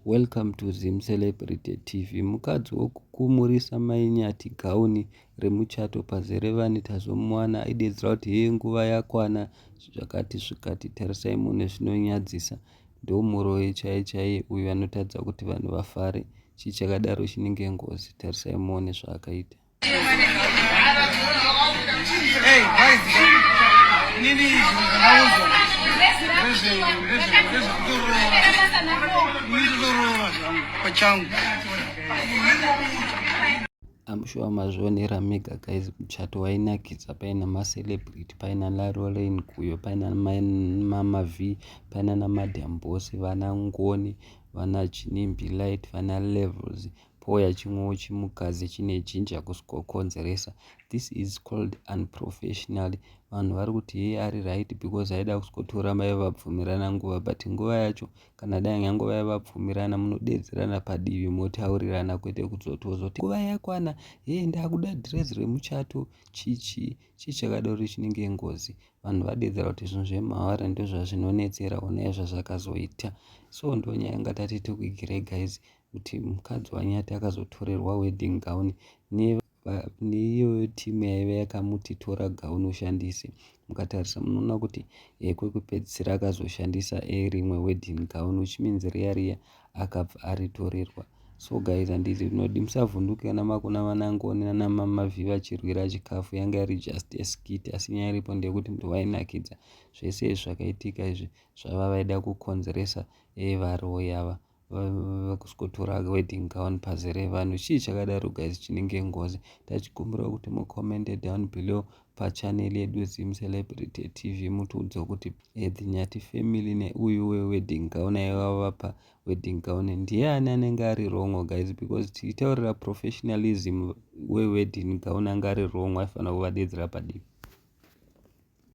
Welcome to Zim Celebrity TV. Mukadzi wokukumurisa Mai Nyati gauni remuchato pazere vani tazomuwana aidedzera kuti hee nguva yakwana zvakati zvikati tarisai mune zvinonyadzisa ndomuroyi chaiye chaiye uyu anotadza kuti vanhu vafare chii chakadaro chinenge ngozi tarisai muone zvaakaita. Hey, guys, nini zvandaudzwa ndezvekutoroora, nditoroora zvangu pachangu. I'm sure mazvionera mega guys, muchato wainakidza, paina macelebrity, paina Lorraine Guyo, paina Mama V, paina naMadam Boss, vana Ngoni, vana Chinimbi Light, vana Levels, pouya chimwewo chimukadzi chine jinja kusikokonzeresa. This is called unprofessional. Vanhu vari kuti heye ari right because aida kusikotora mai vabvumirana nguva, but nguva yacho kana dai nyange vaiva vabvumirana, munodedzerana padivi motaurirana, kwete kuzotozoti nguva yakwana, hee ndakuda dhirezi remuchato. Chichi chii chakadaro chinenge ngozi? Vanhu vadedzera kuti zvinhu zvemahara ndozvazvinonetsera, onai zvazvakazoita. So ndonyaya yanga tati tikuigirei guys, kuti mukadzi waNyati akazotorerwa wedding gown neiyoyo timu yaiva yakamuti tora gown ushandise. Mukatarisa munoona kuti kwekupedzisira akazoshandisa rimwe wedding gown, which means riya riya akabva aritorerwa. So guys, handiti unodi musavhunduke kana makuna vanangoni nana V vachirwira chikafu. Yanga iri just a skit, asi nyaya iripo ndeyekuti wainakidza. Zvese izvi zvakaitika izvi zvava vaida kukonzeresa varoyi ava kusikotora wedding gown pazere vanhu. Chii chakadaro guys chinenge ngozi? Tachikumbira kuti mucommente down below pachannel yedu Zim Celebrity TV, mutiudze kuti the Nyati family neuyu wewedding gown aiva vapa wedding gown ndiani anenge ari wrong guys, because tichitaurira professionalism, wewedding gown anga ari wrong, aifanira kuvadedzera padivi.